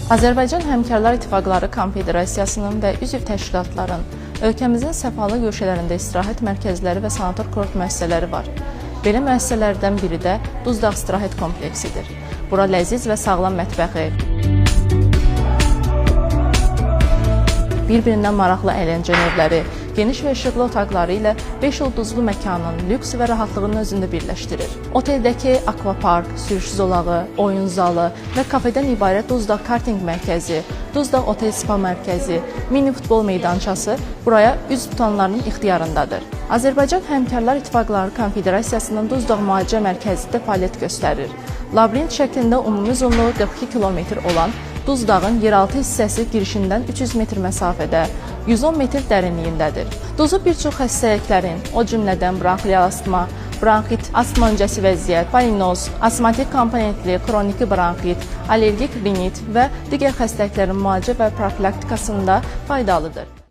Azərbaycan Həmkarlar İttifaqları Konfederasiyasının və üzv təşkilatların ölkəmizin səfalı guşələrində istirahət mərkəzləri və sanator kurort müəssisələri var. Belə müəssisələrdən biri də Duzdağ istirahət kompleksidir. Bura ləziz və sağlam mətbəxi, bir-birindən maraqlı əyləncə növləri, geniş və işıqlı otaqları ilə 5 ulduzlu məkanın lüks və rahatlığını özündə birləşdirir. Oteldəki akvapark, sürüş zolağı, oyun zalı və kafedən ibarət Duzdağ karting mərkəzi, Duzdağ otel spa mərkəzi, mini futbol meydançası buraya üz tutanların ixtiyarındadır. Azərbaycan Həmkarlar İttifaqları Konfederasiyasının Duzdağ müalicə mərkəzi də fəaliyyət göstərir. Labirint şəklində ümumi uzunluğu 42 kilometr olan Duzdağın yeraltı hissəsi girişindən 300 metr məsafədə, 110 metr dərinliyindədir. Duzu bir çox xəstəliklərin, o cümlədən bronxial astma, bronxit, astma öncəsi vəziyyət, polinoz, astmatik komponentli xroniki bronxit, allergik rinit və digər xəstəliklərin müalicə və profilaktikasında faydalıdır.